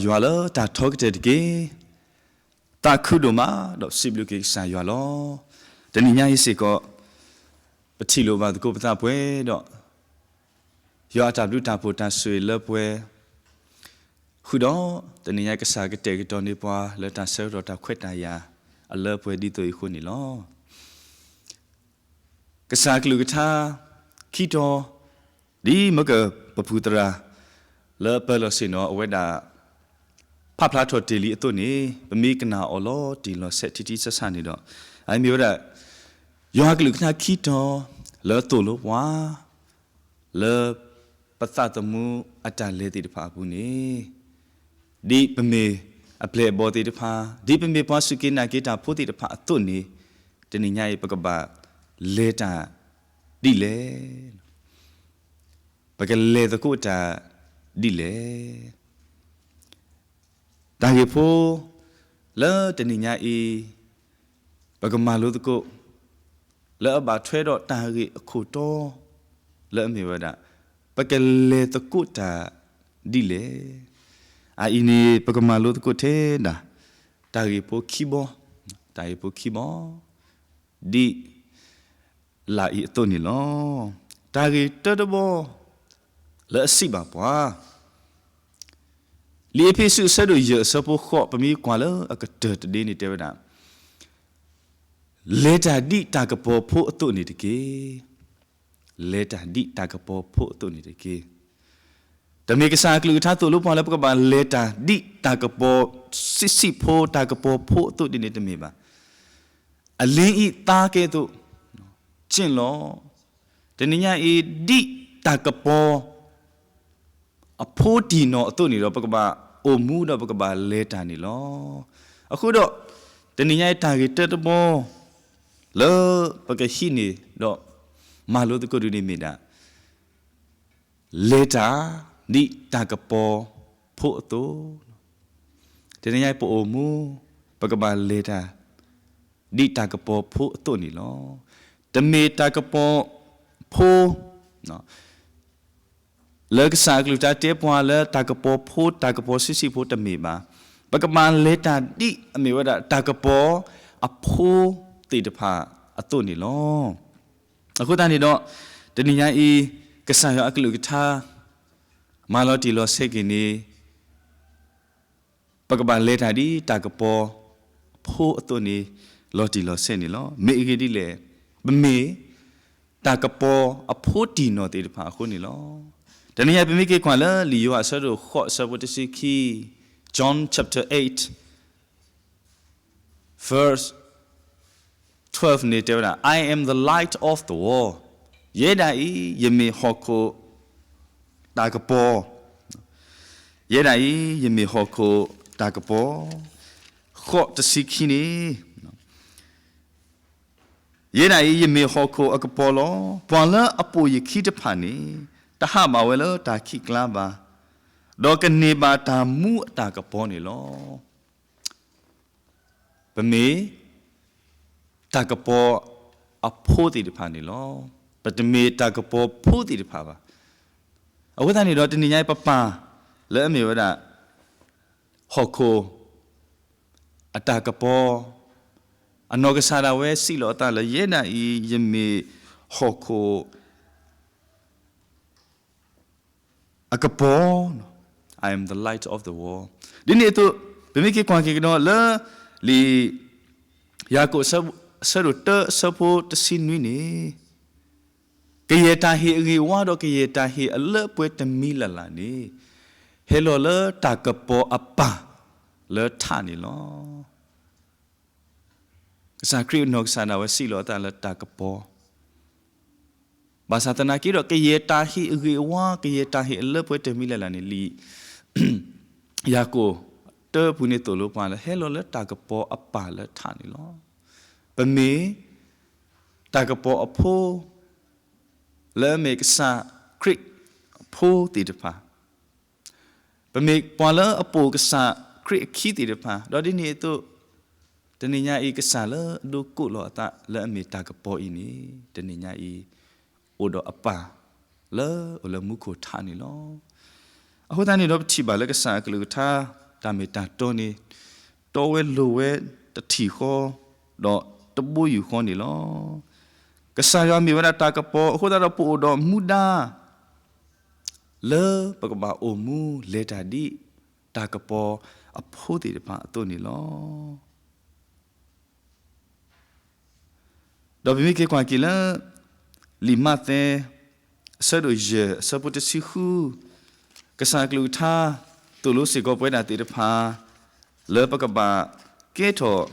ယွၤလၢတၢ်ထီကတၢၢ်တက့ၢ်. သးခုဒိၣ်မးဒီးစံးဘျုးက့ၤကစၢ်ယွၤလီၤ. တနံၤညါအံၤစ့ၢ်ကီး ပထံၣ်လိာ်ဘၣ်သကိးပသးပှဲၤဒီး ယွၤအတၢ်ဘျုးတၢ်ဖှိၣ်တၢ်ဆိၣ်ဂ့ၤလၢပှဲၤ ဃုာ်ဒီး တနံၤညါကစၢ်ကတဲာ်ကတီၤန့ၢ်ပှၤလၢတၢ်ဆၢကတီၢ်တၢ်ခွဲးတၢ်ယာ် အလၢပှဲၤဒ်သိးအံၤအဃိန့ၣ်လီၤ. ကစၢ်အကလုၢ်ကထါ ခံတီၤ ဒ်မၢကပပူၤသရၣ် လၢအပၢလီၤဆ့ၣ်နီၤ အဝဲဒၣ် ဖးဖျါထီၣ်တ့ၢ်လံအသိးန့ၣ် ပမ့ၢ်ကနၣ်အီၤလီၤတံၢ်လီၤဆဲးထံထံဆးဆးန့ၣ်ဒီး အမ့ၢ်ဝဲဒၣ် ယွၤအကလုၢ်ကထါခံတီၤ လၢသိၣ်လိပှၤ လၢပသးသမူအတၢ်လဲၤသ့ၣ်တဖၣ်အပူၤန့ၣ် ဒ်ပမ့ၢ်အပျဲၢ်အဘီၣ်သ့ၣ်တဖၣ်, ဒ်ပမ့ၢ်ပှၤစူၢ်က့ၤနာ်က့ၤတၢ်ဖိသ့ၣ်တဖၣ်အသိးန့ၣ်, တနံၤညါအံၤ ပကဘၣ်လဲၤတၢ်ဒ်လဲၣ်. ပကလဲၤသကိးတၢ်ဒ်လဲၣ်. တၢ်ဂ့ၢ်ဖိ လၢတနံၤညါအံၤ ပကမၤလိသကိး လၢအဘၣ်ထွဲဒီးတၢ်ဂ့ၢ်အခိၣ်တီ လၢအမ့ၢ်ဝဲဒၣ် ပကလဲၤသကိးတၢ်ဒ်လဲၣ်. အအံၤန့ၣ် ပကမၤလိသကိးထဲဒၣ် တၢ်ဂ့ၢ်ဖိခံဘီ, တၢ်ဂ့ၢ်ဖိခံဘီ ဒ် လၢအံၤအသိးန့ၣ်လီၤ. တၢ်ဂ့ၢ်တၢတဘီ လၢအစံးဘၣ်ပှၤ လံာ်အ့းဖ့းစူး အဆၢဒိၣ်ယဲၢ် အဆၢဖိဃိး ပမ့ၢ်ကွၢ်လၢအကတၢၢ်တဒ့န့ၣ် တဲဝဲဒၣ်, လဲၤတၢ်ဒ်တၢ်ကပီၤဖိအသိးန့ၣ်တက့ၢ်. လဲၤတၢ်ဒ်တၢ်ကပီၤဖိအသိးန့ၣ်တက့ၢ်. တမ့ၢ်ကစၢ်အကလုၢ်ကထါသိၣ်လိပှၤလၢပကဘၣ်လဲၤတၢ်ဒ်တၢ်ကပီၤဆံးဆံးဖိ တၢ်ကပီၤဖိအသိးဒ်န့ၣ်တမ့ၢ်ဘၣ်. အလံၤအံၤသါကဲသိး ကၠ့ၣ်လီၤ. တနံၤညါအံၤ ဒ်တၢ်ကပီၤ အဖိတံၢ်နီၢ်အသိးန့ၣ်ဒီး ပကဘၣ်အိၣ်မူဒီးပကဘၣ်လဲၤတၢ်န့ၣ်လီၤ. အဃိဒီး တနံၤညါအံၤတၢ်ဂ့ၢ်တၢတဘီ လၢပကဟံးန့ၢ်ဒီး မၤလိသကိးဒုးန့ၣ်မ့ၢ်ဒၣ် လဲၤတၢ် ဒ်တၢ်ကပီၤဖိအသိး, တနံၤညါအံၤပအိၣ်မူ ပကဘၣ်လဲၤတၢ် ဒ်တၢ်ကပီၤဖိအသိးန့ၣ်လီၤ. တမ့ၢ်တၢ်ကပီၤဖိ လၢကစၢ်အကလုၢ်ကထါတဲပှၤလၢတၢ်ကပီၤဖိ တၢ်ကပီၤဆံးဆံးဖိတမ့ၢ်ဘၣ်. ပကဘၣ်လဲၤတၢ်ဒ်အမ့ၢ်ဝဲဒၣ်တၢ်ကပီၤအဖိသ့ၣ်တဖၣ်အသိးန့ၣ်လီၤ. အဃိသတးန့ၣ်ဒီး တနံၤညါအံၤ ကစၢ်ယွၤအကလုၢ်ကထါ မၤလီၤတံၢ်လီၤဆဲးက့ၤန့ၣ် ပကဘၣ်လဲၤတၢ်ဒ်တၢ်ကပီၤဖိအသိးန့ၣ် လီၤတံၢ်လီၤဆဲးန့ၣ်လီၤ. မ့ၢ်အဂ့ၢ်ဒ်လဲၣ်, ပမ့ၢ်တၢ်ကပီၤအဖိတံၢ်နီၢ်သ့ၣ်တဖၣ်အဃိန့ၣ်လီၤ. တနံၤညါအံၤ ပမ့ၢ်က့ၤကွၢ်လၢလံာ်ယိၤဟၣ်အဆၢဒိၣ်ဃိး အဆၢဖိတဆံခံ, John chapter eight, verse twelve န့ၣ်တဲဝဲဒၣ်, I am the light of the world. ယဲဒၣ်အံၤ ယမ့ၢ်ဟီၣ်ခိၣ်တၢ်ကပီၤ, ယဲဒၣ်အံၤ ယမ့ၢ်ဟီၣ်ခိၣ်တၢ်ကပီၤ, ဃိးတဆံခံန့ၣ် ယဲဒၣ်အံၤ ယမ့ၢ်ဟီၣ်ခိၣ်အကပီၤလီၤ. ပှၤလၢအပိာ်ယခံတဖၣ်န့ၣ် တဟးဘၣ်ဝဲလၢတၢ်ခံးကျါဘၣ်, ဒီးကန့ၢ်ဘၣ်တၢ်မူအတၢ်ကပီၤန့ၣ်လီၤ. ပမ့ၢ်တၢ်ကပီၤအဖိသ့ၣ်တဖၣ်န့ၣ်လီၤ. ပတမ့ၢ်တၢ်ကပီၤဖိသ့ၣ်တဖၣ်ဘၣ်. အဃိသတးန့ၣ်ဒီး တနံၤညါအံၤပပၢ်လၢအမ့ၢ်ဝဲဒၣ် ဟီၣ်ခိၣ်အတၢ်ကပီၤ, အနီၢ်ကစၢ်ဒၣ်ဝဲစံးလီၤအသးလၢ ယဲဒၣ်အံၤ ယမ့ၢ်ဟီၣ်ခိၣ် အကပီၤ, I am the light of the world. ဒ်န့ၣ်အသိး ပမ့ၢ်က့ၤကွၢ်က့ၤကဒီးလၢ လံာ်ယၤကိာ် အဆၢဒိၣ်တၢ အဆၢဖိတဆံနွံန့ၣ်, ကယဲၢ်တၢ်ဟ့ၣ်အဂ့ၢ်အဝါဒီးကယဲၢ်တၢ်ဟ့ၣ်အလၢပှဲၤတမံၤလၢ်လၢ်န့ၣ် ဟဲလီၤလၢတၢ်ကပီၤအပၢ်လၢထးန့ၣ်လီၤ. ကစၢ်ခရံာ်အနီၢ်ကစၢ်ဒၣ်ဝဲစံးလီၤအသးလၢတၢ်ကပီၤ, ဘၣ်ဆၣ်သနာ်က့ဒီး ကယဲၢ်တၢ်ဟ့ၣ်အဂ့ၢ်အဝါ ကယဲၢ်တၢ်ဟ့ၣ်အလၢပှဲၤတမံၤလၢ်လၢ်န့ၣ် လံာ်ယၤကိာ်တၢအပူၤန့ၣ်သိၣ်လိပှၤလၢ ဟဲလီၤလၢတၢ်ကပီၤအပၢ်လၢထးန့ၣ်လီၤ. ပမ့ၢ်တၢ်ကပီၤအဖိ လၢအမ့ၢ်ကစၢ်ခရံာ်အဖိသ့ၣ်တဖၣ်, ပမ့ၢ်ပှၤလၢအပိာ်ကစၢ်ခရံာ်အခံသ့ၣ်တဖၣ်, ဒီးဒ်န့ၣ်အသိး တနံၤညါအံၤ ကစၢ်လၢအဒိကိးလီၤအသးလၢအမ့ၢ်တၢ်ကပီၤအံၤန့ၣ် တနံၤညါအံၤ အိၣ်ဒီးအပၢ်လၢအိၣ်လၢမူခိၣ်ထးန့ၣ်လီၤ. အဃိသတးန့ၣ်ဒီး ပထံၣ်ဘၣ်လၢကစၢ်အကလုၢ်ကထါ တၢ်မ့ၢ်တၢ်တီန့ၣ် တီဝဲလိၤဝဲတထံၣ်ဃီ ဒီးတဘိယူၢ်ဃီန့ၣ်လီၤ. ကစၢ်ယွၤမ့ၢ်ဝဲဒၣ်တၢ်ကပီၤ အဃိသတးဒီးပအိၣ်ဒီးမူဒါ လၢပကဘၣ်အိၣ်မူလဲၤတၢ်ဒ်တၢ်ကပီၤအဖိသ့ၣ်တဖၣ်အသိးန့ၣ်လီၤ. ဒီးပမ့ၢ်က့ၤကွၢ်က့ၤလၢ လံာ်မးသဲ အဆၢဒိၣ်ယဲၢ် အဆၢဖိတဆံဃု, ကစၢ်အကလုၢ်ကထါ သိၣ်လိစ့ၢ်ကီးပဝဲဒၣ်သ့ၣ်တဖၣ် လၢပကဘၣ်ကဲထီၣ်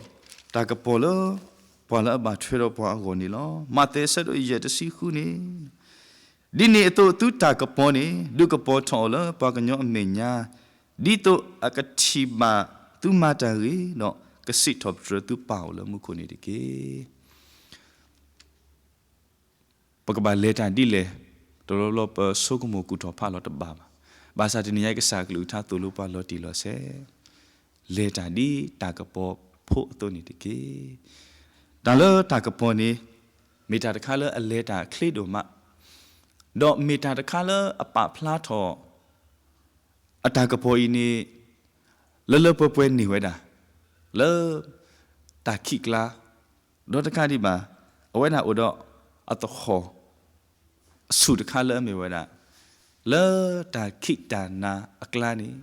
တၢ်ကပီၤလၢ ပှၤလၢအဘၣ်ထွဲဒီးပှၤအဂီၢ်န့ၣ်လီၤ. မးသဲအဆၢဒိၣ်ယဲၢ်တဆံဃုန့ၣ် ဒ်န့ၣ်အသိးသုတၢ်ကပီၤန့ၣ် ဒုးကပီၤထီၣ်အီၤလၢပှၤကညီအမဲာ်ညါ, ဒ်သိးအကထံၣ်ဘၣ်သုမၤတၢ်ဂ့ၤ, ဒီးကစံးထီၣ်ပတြၢၤသုပၢ်အအိၣ်လၢမူခိၣ်န့ၣ်တက့ၢ်. ပကဘၣ်လဲၤတၢ်ဒ်လဲၣ်, တဘျီဘျီပဆိကမိၣ်ကူၣ်ထီၣ်ဖးလီၤတဘၣ်ဘၣ်. ဘၣ်ဆၣ်တနံၤညါအံၤကစၢ်အကလုၢ်ကထါသိၣ်လိပှၤလီၤတံၢ်လီၤဆဲး, လဲၤတၢ်ဒ်တၢ်ကပီၤဖိအသိးန့ၣ်တက့ၢ်. တၢ်လၢတၢ်ကပီၤန့ၣ် မ့ၢ်တၢ်တခါလၢအလဲၤတၢ်ချ့ဒိၣ်မး, ဒီးမ့ၢ်တၢ်တခါလၢအပာ်ဖျါထီၣ် အတၢ်ကပီၤအံၤန့ၣ် လၢလၢပှဲၤပှဲၤန့ၢ်ဝဲဒၣ် လၢတၢ်ခံးကျါ, ဒီးတကးဒံးဘၣ် အဝဲဒၣ်အိၣ်ဒီးအသဟီၣ် အဆူၣ်တခါလၢအမ့ၢ်ဝဲဒၣ် လၢတၢ်ခံးတၢ်နၤအကျါန့ၣ်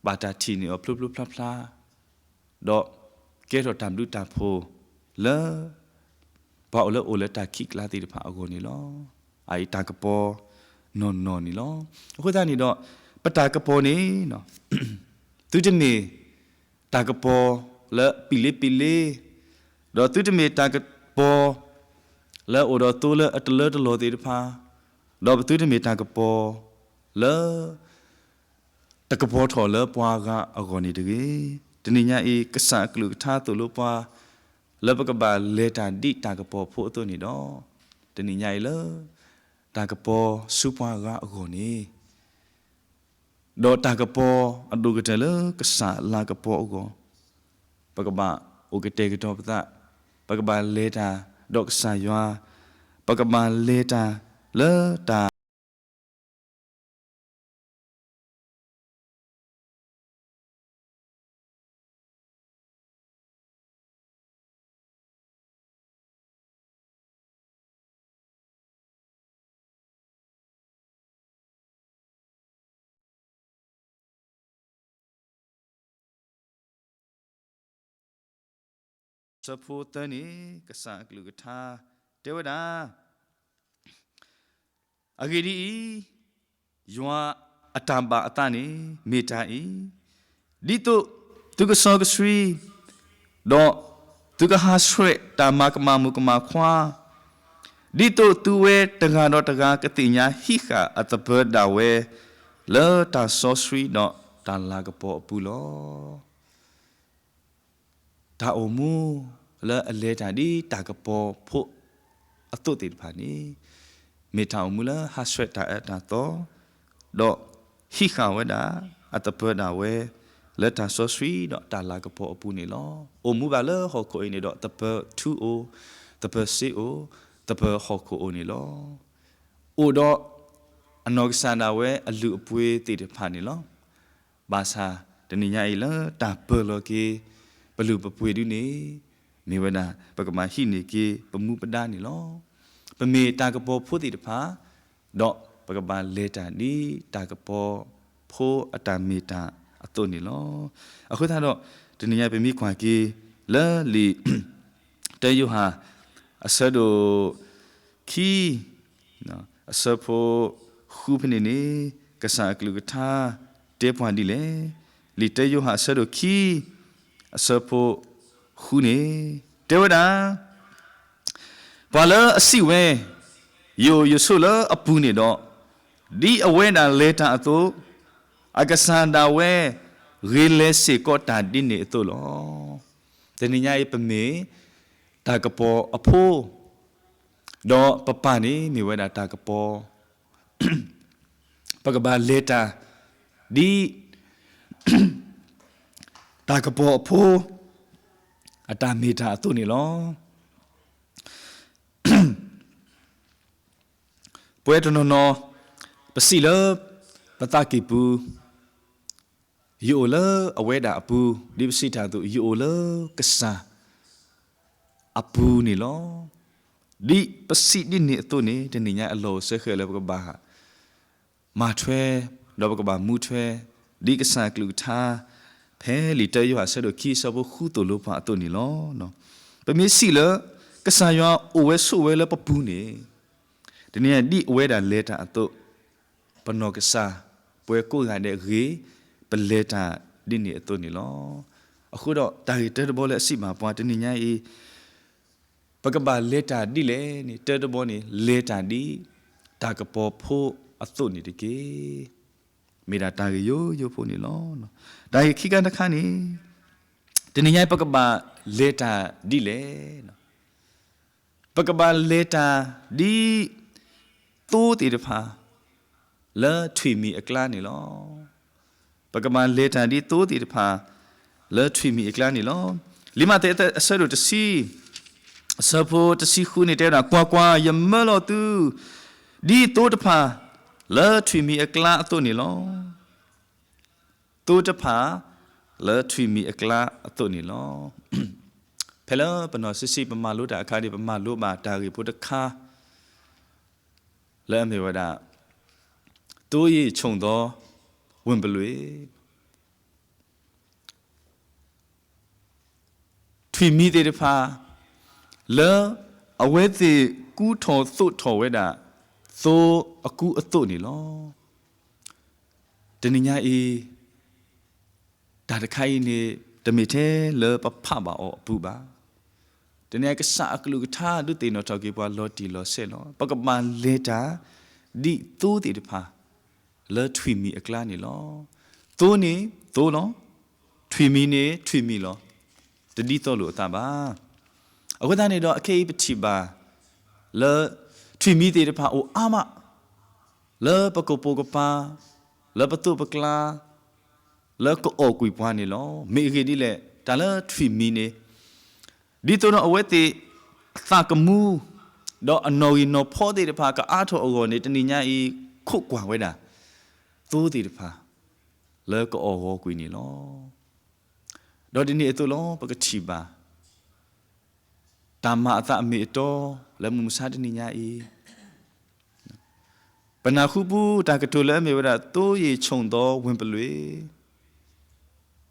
ဘၣ်တၢ်ထံၣ်န့ၢ်အီၤဖျိဖျိဖျါဖျါ ဒီးကဲထီၣ်တၢ်ဘျုးတၢ်ဖှိၣ်လၢ ပှၤအိၣ်လၢအိၣ်လၢတၢ်ခံးကျါသ့ၣ်တဖၣ်အဂီၢ်န့ၣ်လီၤ. အအံၤတၢ်ကပီၤနီၢ်နီၢ်န့ၣ်လီၤ. အဃိသတးန့ၣ်ဒီး ပတၢ်ကပီၤန့ၣ် သုတမ့ၢ်တၢ်ကပီၤလၢပံလ့ပံလ့, ဒီးသုတမ့ၢ်တၢ်ကပီၤလၢအိၣ်ဒီးသိလၢအတလၢတလီၢ်သ့ၣ်တဖၣ်, ဒီးပသုတမ့ၢ်တၢ်ကပီၤလၢ တကပီၤထီၣ်လၢပှၤဂၤအဂီၢ်န့ၣ်တဂ့ၤ. တနံၤညါအံၤ ကစၢ်အကလုၢ်ကထါသိၣ်လိပှၤ လၢပကဘၣ်လဲၤတၢ်ဒ်တၢ်ကပီၤဖိအသိးန့ၣ်ဒီး, တနံၤညါအံၤလၢ တၢ်ကပီၤဆူပှၤဂၤအဂီၢ်န့ၣ် ဒီးတၢ်ကပီၤအဒိၣ်ကတၢၢ်လၢကစၢ်လၤကပီၤအဂီၢ်, ပကဘၣ်အိၣ်ကတဲာ်ကတီၤပသး, ပကဘၣ်လဲၤတၢ်ဒီးကစၢ်ယွၤ, ပကဘၣ်လဲၤတၢ်လၢတၢ် ဆၢဖိသၢ န့ၣ် ကစၢ်အကလုၢ်ကထါ တဲဝဲဒၣ် အဂ့ၢ်ဒ်အံၤ, ယွၤအတၢ်ဘၣ်အသးန့ၣ် မ့ၢ်တၢ်အံၤ, ဒ်သိးသုကစီကဆှံ, ဒီးသုကဟးဆှဲးတၢ်မၤကမၣ်မိၢ်ကမၣ်ခွါ, ဒ်သိးသုဝဲတဂၤဒီးတဂၤကသ့ၣ်ညါဟံးဃာ်အသပၢၤဒၣ်ဝဲ လၢတၢ်စီဆှံဒီးတၢ်လၤကပီၤအပူၤလီၤ. တၢ်အိၣ်မူလၢအလဲၤတၢ်ဒ်တၢ်ကပီၤဖိအသိးသ့ၣ်တဖၣ်န့ၣ် မ့ၢ်တၢ်အိၣ်မူလၢဟးဆှဲးတၢ်အၢတၢ်သီ, ဒီးဟံးဃာ်ဝဲဒၣ်အသပၢၤဒၣ်ဝဲ လၢတၢ်စီဆှံဒီးတၢ်လၤကပီၤအပူၤန့ၣ်လီၤ. အိၣ်မူဘၣ်လၢဟီၣ်ခိၣ်အံၤန့ၣ်ဒီး သပၢၤထူအိၣ်, သပၢၤစ့အိၣ်, သပၢၤဟီၣ်ခိၣ်အိၣ်န့ၣ်လီၤ. အိၣ်ဒီးအနီၢ်ကစၢ်ဒၣ်ဝဲအလုၢ်အပှ့ၤသ့ၣ်တဖၣ်န့ၣ်လီၤ. ဘၣ်ဆၣ်တနံၤညါအံၤလၢတၢ်ပၢၢ်လီၤက့ၤ ပလုၢ်ပပှ့ၤဒုန့ၣ် မ့ၢ်ဝဲဒၣ် ပကဘၣ်ဟံးန့ၢ်က့ၤပမူပဒါန့ၣ်လီၤ. ပမ့ၢ်တၢ်ကပီၤဖိသ့ၣ်တဖၣ်, ဒီးပကဘၣ်လဲၤတၢ်ဒ်တၢ်ကပီၤဖိအတၢ်မ့ၢ်တၢ်အသိးန့ၣ်လီၤ. အဃိသတးဒီး တနံၤညါပမ့ၢ်ကွၢ်က့ၤလၢလံာ် တၢယိၤဟၣ် အဆၢဒိၣ်ခံ အဆၢဖိဃုဖဲန့ၣ်န့ၣ် ကစၢ်အကလုၢ်ကထါတဲပှၤဒ်လဲၣ်. လံာ်တၢယိၤဟၣ်အဆၢဒိၣ်ခံ အဆၢဖိဃုန့ၣ် တဲဝဲဒၣ်, ပှၤလၢအစံးဝဲ, ယအိၣ်ယဆိးလၢအပူၤန့ၣ်ဒီး, ဒ်အဝဲဒၣ်လဲၤတၢ်အသိး, အကစၢ်ဒၣ်ဝဲ ဂ့ၤလဲၤစ့ၢ်ကီးတၢ်ဒ်န့ၣ်အသိးလီၤ. တနံၤညါအံၤပမ့ၢ်တၢ်ကပီၤအဖိ, ဒီးပပၢ်န့ၣ်မ့ၢ်ဝဲဒၣ်တၢ်ကပီၤ ပကဘၣ်လဲၤတၢ် ဒ်တၢ်ကပီၤအဖိ အတၢ်မ့ၢ်တၢ်အသိးန့ၣ်လီၤ. ပဝဲတနီၤနီၤ ပစံးလၢပသးကံၢ်ပူၤ, ယအိၣ်လၢအဝဲဒၣ်အပူၤ, ဒ်ပစံးတၢ်အသိး ယအိၣ်လၢကစၢ်အပူၤန့ၣ်လီၤ. ဒ်ပစံးဒ်န့ၣ်အသိးန့ၣ် တနံၤညါအံၤအလီၢ်အိၣ်စဲဃဲးလၢပကဘၣ် မၤထွဲ, ဒီးပကဘၣ်မူထွဲ, ဒ်ကစၢ်အကလုၢ်ကထါ ဖဲလံာ်တၢယိၤဟၣ်အဆၢဒိၣ်ခံအဆၢဖိဃုသိၣ်လိပှၤအသိးန့ၣ်လီၤ. ပမ့ၢ်စံးလၢ ကစၢ်ယွၤအိၣ်ဝဲဆိးဝဲလၢပပူၤန့ၣ်, တနံၤညါဒ်အဝဲဒၣ်လဲၤတၢ်အသိး, ပနီၢ်ကစၢ်ပှဲၤကိးဂၤဒဲးအဂ့ၢ်, ပလဲၤတၢ်ဒ်န့ၣ်အသိးန့ၣ်လီၤ. အဃိဒီးတၢ်ဂ့ၢ်တၢတဘီလၢအစံးဘၣ်ပှၤတနံၤညါအံၤ ပကဘၣ်လဲၤတၢ်ဒ်လဲၣ်န့ၣ် တၢတဘီန့ၣ် လဲၤတၢ်ဒ် တၢ်ကပီၤဖိအသိးန့ၣ်တက့ၢ်. မ့ၢ်ဒၣ်တၢ်ဂ့ၢ်ယိယိဖိန့ၣ်လီၤ. တၢ်ဂ့ၢ်ခံခါတခါန့ၣ်, တနံၤညါအံၤ ပကဘၣ်လဲၤတၢ်ဒ်လဲၣ်. ပကဘၣ်လဲၤတၢ်ဒ်သိသ့ၣ်တဖၣ် လၢထွံၣ်မံၤအကျါန့ၣ်လီၤ. ပကဘၣ်လဲၤတၢ်ဒ်သိသ့ၣ်တဖၣ် လၢထွံၣ်မံၤအကျါန့ၣ်လီၤ. လံာ်မးသဲအဆၢဒိၣ်တဆံ အဆၢဖိတဆံဃုန့ၣ်တဲဝဲဒၣ်, ကွၢ်ကွၢ်, ယမၢလီၤသု ဒ်သိတဖၣ် လၢထွံၣ်မံၤအကျါအသိးန့ၣ်လီၤ. သိတဖၣ် လၢထွံၣ်မံၤအကျါအသိးန့ၣ်လီၤ. ဖဲလၢပနီၢ်ဆံးဆံး ပမၤလိတၢ်အခါန့ၣ် ပမၤလိဘၣ်တၢ်ဂ့ၢ်ဖိတခါ လၢအမ့ၢ်ဝဲဒၣ် သိရေခြုံသော ဝင်ပလွေ ထွံၣ်မံၤသ့ၣ်တဖၣ် လၢအဝဲသ့ၣ်ကူထီၣ်သိးထီၣ်ဝဲဒၣ် သိအကူအသိးန့ၣ်လီၤ. တနံၤညါအံၤ တၢ်တခါအံၤန့ၣ် တမ့ၢ်ထဲလၢပဖးဘၣ်အီၤအပူၤဘၣ်. တနံၤအံၤ ကစၢ်အကလုၢ်ကထါဒုးသ့ၣ်နီၣ်ထီၣ်က့ၤပှၤလီၤတံၢ်လီၤဆဲးလီၤ. ပကဘၣ်လဲၤတၢ် ဒ်သိသ့ၣ်တဖၣ် လၢထွံၣ်မံၤအကျါန့ၣ်လီၤ. သိန့ၣ်သိလီၤ. ထွံၣ်မံၤန့ၣ်ထွံၣ်မံၤလီၤ. တဒ်သိလိာ်အသးဘၣ်. အဃိသတးန့ၣ်ဒီး အခဲအံၤပထံၣ်ဘၣ် လၢ ထွံၣ်မံၤသ့ၣ်တဖၣ်အိၣ်အါမး လၢပကပိာ်ကပၤ, လၢပသိးပကျါ, လၢကအီၣ်ကွံာ်ပှၤန့ၣ်လီၤ. မ့ၢ်အဂ့ၢ်ဒ်လဲၣ်, တၢ်လၢထွံၣ်မံၤန့ၣ် ဒ်သိးဒီးအဝဲသ့ၣ် အသးကမူ ဒီးအနီၣ်ဂံၢ်နီၣ်ဖီသ့ၣ်တဖၣ် ကအါထီၣ်အဂီၢ်န့ၣ် တနံၤညါအံၤ ခိးကွၢ်ဝဲဒၣ် သိသ့ၣ်တဖၣ် လၢကအီၣ်ဂီၤကွံာ်န့ၣ်လီၤ. ဒီးဒ်န့ၣ်အသိးလီၤ ပကထံၣ်ဘၣ် တၢ်မၤအသးအမ့ၢ်အတီ လၢမုၢ်မဆါတနံၤညါအံၤ ပနၢ်ဟူပူၤ တၢ်ကတိၤလၢအမ့ၢ်ဝဲဒၣ် သိရေခြုံသော ဝင်ပလွေ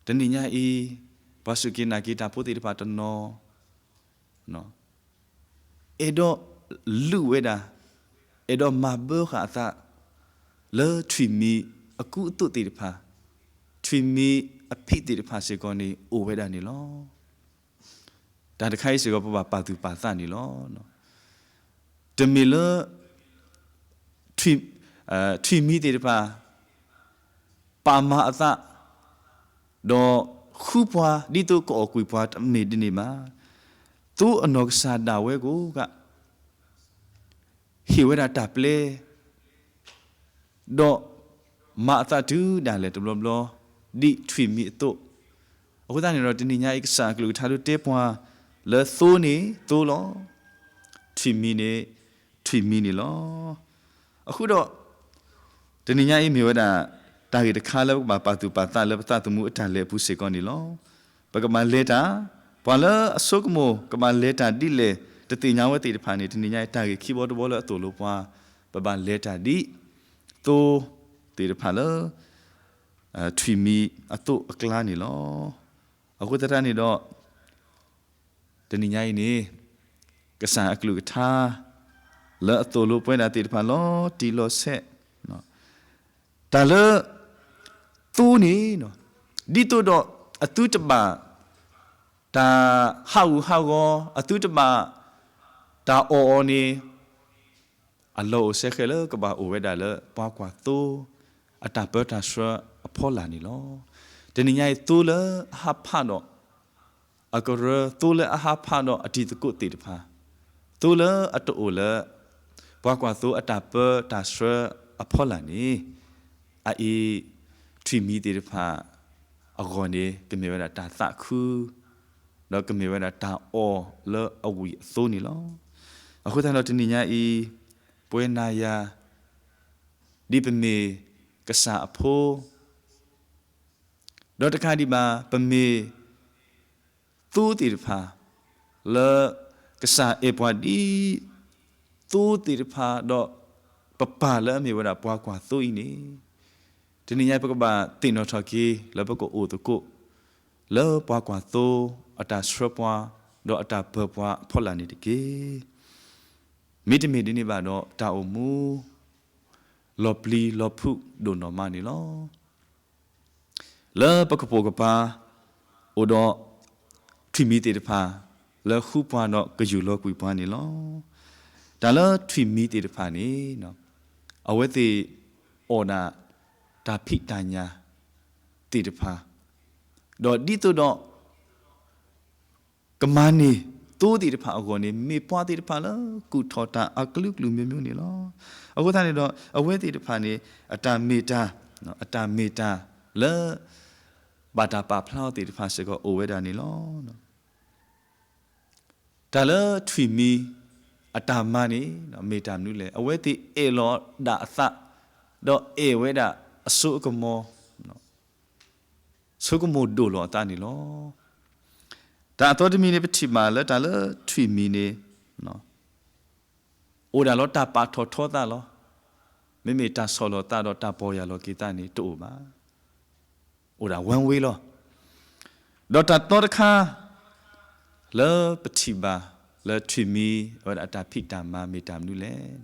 တနံၤညါအံၤ ပှၤစူၢ်က့ၤနာ်က့ၤတၢ်ဖိသ့ၣ်တဖၣ်တနီၤ အဲၣ်ဒိးလုၢ်ဝဲဒၣ်, အဲၣ်ဒိးမၤဘၢဃာ်အသး လၢထွံၣ်မံၤအကူအသိးသ့ၣ်တဖၣ်, ထွံၣ်မံၤအဖံးသ့ၣ်တဖၣ်စ့ၢ်ကီးန့ၣ် အိၣ်ဝဲဒၣ်န့ၣ်လီၤ. တၢ်တခါအံၤစ့ၢ်ကီး ပဘၣ်ပာ်သူၣ်ပာ်သးန့ၣ်လီၤ. တမ့ၢ်လၢ ထွံၣ်မံၤသ့ၣ်တဖၣ် ပာ်မၤအသး ဒီးဃုပှၤ ဒ်သိးကအီၣ်ကွံာ်ပှၤ တမ့ၢ်ဒ်န့ၣ်ဘၣ်. သိအနီၢ်ကစၢ်ဒၣ်ဝဲကိးဂၤ ဟ့ၣ်ဝဲဒၣ်တၢ်ပျဲ ဒီးမၤအသးတုၤဒၣ်လဲာ်တဘျီဘျီ ဒ်ထွံၣ်မံၤအသိး, အဃိသတးန့ၣ်ဒီး တနံၤညါအံၤ ကစၢ်အကလုၢ်ကထါဒုးတဲပှၤ လၢသိန့ၣ်သိလီၤ, ထွံၣ်မံၤန့ၣ် ထွံၣ်မံၤန့ၣ်လီၤ. အဃိဒီး တနံၤညါအံၤမ့ၢ်ဝဲဒၣ် တၢ်ဂ့ၢ်တခါလၢပကဘၣ်ပာ်သူၣ်ပာ်သးလၢပသးသမူအတၢ်လဲၤအပူၤစ့ၢ်ကီးန့ၣ်လီၤ. ပကဘၣ်လဲၤတၢ်, ပှၤလၢအဆိကမိၣ် ကဘၣ်လဲၤတၢ်ဒ်လဲၣ် တသ့ၣ်ညါဝဲသ့ၣ်တဖၣ်န့ၣ် တနံၤညါအံၤ တၢ်ဂ့ၢ်ခံဘီတဘီလၢအသိၣ်လိပှၤ ပဘၣ်လဲၤတၢ်ဒ် သိသ့ၣ်တဖၣ်လၢ ထွံၣ်မံၤအသိးအကျါန့ၣ်လီၤ. အဃိသတးန့ၣ်ဒီး တနံၤညါအံၤန့ၣ် ကစၢ်အကလုၢ်ကထါ လၢအသိၣ်လိပှၤဒၣ်သ့ၣ်တဖၣ်လီၤတံၢ်လီၤဆဲး, တၢ်လၢ သိန့ၣ် ဒ်သိးဒီးအသုတဘၣ် တၢ်ဟးဂူာ်ဟးဂီၤ အသုတဘၣ် တၢ်အီၣ်အီၤန့ၣ် အလီၢ်အိၣ်စဲဃဲးလၢကဘၣ်အိၣ်ဝဲဒၣ်လၢ ပှၤကွၢ်သိ အတၢ်ပၢတၢ်ဆှၢအဖီလာ်န့ၣ်လီၤ. တနံၤညါအံၤ သိလၢအဟးဖးဒီး အကရၢ သိလၢအဟးဖးဒီးအတံၤသကိးသ့ၣ်တဖၣ်, သိလၢအတအိၣ်လၢ ပှၤကွၢ်သိအတၢ်ပၢတၢ်ဆှၢအဖီလာ်န့ၣ်, အအံၤ ထွံၣ်မံၤသ့ၣ်တဖၣ်အဂီၢ်န့ၣ် ကမ့ၢ်ဝဲဒၣ်တၢ်သးခု ဒီးကမ့ၢ်ဝဲဒၣ်တၢ်အီၣ်လၢအဝံၣ်အသိန့ၣ်လီၤ. အဃိသတးဒီးတနံၤညါအံၤ ပဝဲနၤယၤ ဒ်ပမ့ၢ်ကစၢ်အဖိ ဒီးတကးဒံးဘၣ် ပမ့ၢ်သိသ့ၣ်တဖၣ် လၢကစၢ်အဲၣ်ပှၤဒ်သိသ့ၣ်တဖၣ်ဒီး ပပၢ်လၢအမ့ၢ်ဝဲဒၣ်ပှၤကွၢ်သိအံၤန့ၣ်, တနံၤညါပကဘၣ်သ့ၣ်နီၣ်ထီၣ်က့ၤ လၢပကအိၣ်သကိး လၢပှၤကွၢ်သိအတၢ်ဆှၢပှၤ ဒီးအတၢ်ပၢၤပှၤအဖီလာ်န့ၣ်တက့ၢ်. မ့တမ့ၢ်ဒ်န့ၣ်ဘၣ်ဒီး တၢ်အိၣ်မူ လီၤပျံၤလီၤဖုးဒိၣ်နီၢ်မးန့ၣ်လီၤ. လၢပကပိာ်ကပၤ အိၣ်ဒီးထွံၣ်မံၤသ့ၣ်တဖၣ် လၢဃုပှၤဒီးကယူၢ်လီၤကွံာ်ပှၤန့ၣ်လီၤ. တၢ်လၢထွံၣ်မံၤသ့ၣ်တဖၣ်န့ၣ် အဝဲသ့ၣ်အီၣ်ဒၣ်တၢ်ဖံးတၢ်ညၣ်သ့ၣ်တဖၣ်, ဒီးဒ်သိးဒီး ကမၤန့ၢ်သိသ့ၣ်တဖၣ်အဂီၢ်န့ၣ် မ့ၢ်ပှၤသ့ၣ်တဖၣ်လၢကူၣ်ထီၣ်တၢ်အကလုာ်ကလုာ်မျိုးမျိုးန့ၣ်လီၤ. အဃိသတးန့ၣ်ဒီး အဝဲသ့ၣ်တဖၣ်န့ၣ် အတၢ်မ့ၢ်တၢ်, အတၢ်မ့ၢ်တၢ်လၢ ဘၣ်တၢ်ပာ်ဖျါအီၤသ့ၣ်တဖၣ်စ့ၢ်ကီးအိၣ်ဝဲဒၣ်န့ၣ်လီၤ. တၢ်လၢထွံၣ်မံၤအတၢ်မၤန့ၣ် မ့ၢ်တၢ်မနုၤလဲၣ်. အဝဲသ့ၣ်အဲၣ်လီၤဒၣ်အသး, ဒီးအဲၣ်ဝဲဒၣ်အစိအကမီၤ, ဆိကမိၣ်ဒိၣ်လီၤအသးန့ၣ်လီၤ. တၢ်အသီတမံၤန့ၣ် ပထံၣ်ဘၣ်လၢတၢ်လၢထွံၣ်မံၤန့ၣ် အိၣ်ဒၣ်လီၤတၢ်ပာ်ထီၣ်ထီသးလီၤ. မ့မ့ၢ်တၢ်ဆီၣ်လီၤသးဒီးတၢ်ပီၢ်ယၢ်လီၤက့ၤသးန့ၣ်တအိၣ်ဘၣ်. အိၣ်ဒၣ်ဝဲဝဲလီၤ. ဒီးတၢ်သီတခါ လၢပထံၣ်ဘၣ်လၢထွံၣ်မံၤအဝဲဒၣ်အတၢ်ဖံးတၢ်မၤမ့ၢ်တၢ်မနုၤလဲၣ်.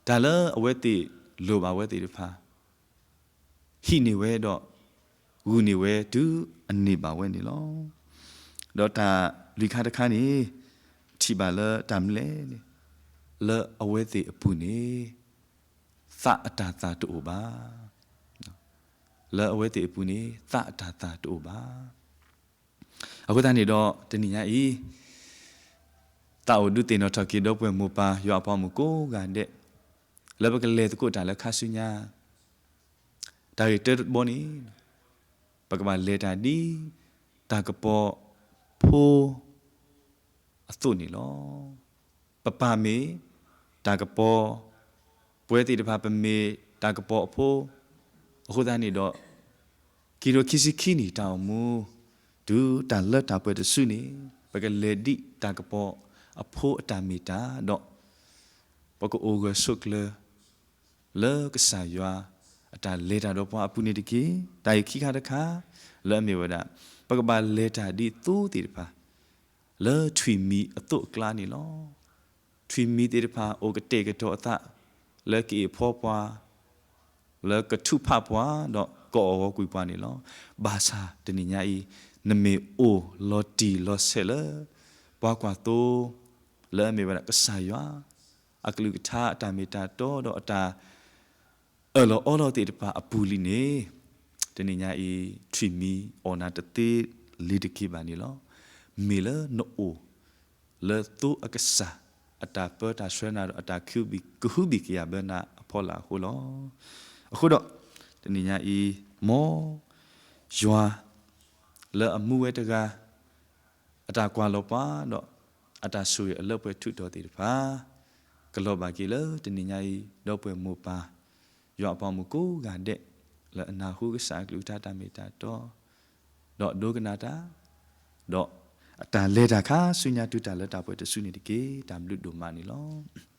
တၢ်လၢအဝဲသ့ၣ်လိၣ်ဘၣ်ဝဲသ့ၣ်တဖၣ် ဟံးန့ၢ်ဝဲဒီး ဂုာ်န့ၢ်ဝဲတုၤအန့ၢ်ဘၣ်ဝဲန့ၣ်လီၤ. ဒီးတၢ်လွံၢ်ခါတခါန့ၣ် ထံၣ်ဘၣ်လၢတၢ်မနုၤလဲၣ်န့ၣ် လၢအဝဲသ့ၣ်အပူၤန့ၣ် သးအတၢ်သၣ်တအိၣ်ဘၣ်. လၢအဝဲသ့ၣ်အပူၤန့ၣ် သးအတၢ်သၣ်တအိၣ်ဘၣ်. အဃိသတးန့ၣ်ဒီးတနံၤညါအံၤ သးအိၣ်ဒုးသ့ၣ်နီၣ်ထီၣ်က့ၤဒီပုၢ်ဝဲၢ်မိၢ်ပၢ်ယွၤအပှၤမုၣ်ကိးဂၤဒဲး, လၢပကလဲၤသကိးတၢ်လၢခါဆူညါ, တၢ်ဂ့ၢ်တၢတဘီန့ၣ် ပကဘၣ်လဲၤတၢ်ဒ် တၢ်ကပီၤဖိ အသိးန့ၣ်လီၤ. ပပၢ်မ့ၢ်တၢ်ကပီၤ, ပဝဲသ့ၣ်တဖၣ်ပမ့ၢ်တၢ်ကပီၤအဖိ, အဃိသတးန့ၣ်ဒီး ခံကထိခံဆံခံနံၣ်တၢ်အိၣ်မူ တုၤတၢ်လၢတၢ်ပှဲၤတစုန့ၣ် ပကလဲၤဒ်တၢ်ကပီၤအဖိအတၢ်မ့ၢ်တၢ်ဒီး ပကအိၣ်ဂၢၢ်ဆိးကျၢၤ လၢကစၢ်ယွၤအတၢ်လဲၤတၢ်ဒီးပှၤအပူၤန့ၣ်တက့ၢ်. တၢ်ဂ့ၢ်ခံခါတခါ လၢအမ့ၢ်ဝဲဒၣ် ပကဘၣ်လဲၤတၢ်ဒ်သိသ့ၣ်တဖၣ် လၢထွံၣ်မံၤအသိးအကျါန့ၣ်လီၤ. ထွံၣ်မံၤသ့ၣ်တဖၣ်အိၣ်ကတဲာ်ကတီၤအသး လၢကအ့ၣ်ဖီပှၤ, လၢကထုးဖးပှၤ ဒီးကအီၣ်ဂီၤကွံာ်ပှၤန့ၣ်လီၤ. ဘၣ်ဆၣ်တနံၤညါအံၤ နမ့ၢ်အိၣ်လီၤတံၢ်လီၤဆဲးလၢ ပှၤကွၢ်သိ လၢအမ့ၢ်ဝဲဒၣ်ကစၢ်ယွၤ အကလုၢ်ကထါအတၢ်မ့ၢ်တၢ်တီဒီးအတၢ် အၢၣ်လီၤအီလီၤသ့ၣ်တဖၣ်အပူၤလံန့ၣ်, တနံၤညါအံၤ ထွံၣ်မံၤအီၣ်နၤတသ့လံၤတက့ၤဘၣ်န့ၣ်လီၤ. မ့ၢ်လၢနအိၣ်လၢသိအကစၢ် အတၢ်ပၢတၢ်ဆှၢနၤဒီးအတၢ်ကဟုဘံၣ်ကဟုဘံၣ်ကယာ်ဘၢနၤအဖီလာ်အဃိလီၤ. အဃိဒီး တနံၤညါအံၤ မ်ယွၤလၢအမူဝဲတဂၤ အတၢ်ကွၢ်လီၤပှၤဒီး အတၢ်ဆိၣ်ဂ့ၤအလၢပှဲၤထူးတီၤသ့ၣ်တဖၣ် ကလီၤဘၣ်က့ၤလၢတနံၤညါအံၤ ဒီပုၢ်ဝဲၢ်မိၢ်ပၢ် ယွၤအပှၤမုၣ်ကိးဂၤဒဲး လၢအနၢ်ဟူကစၢ်အကလုၢ်ကထါတၢ်မ့ၢ်တၢ်တီ ဒီးဒိကနၣ်တၢ် ဒီးအတၢ်လဲၤတၢ်ခါဆူညါတုၤတၢ်လၢတၢ်ပှဲၤတစုန့ၣ်တက့ၢ်. တၢ်ဘျုးဒိၣ်မးန့ၣ်လီၤ.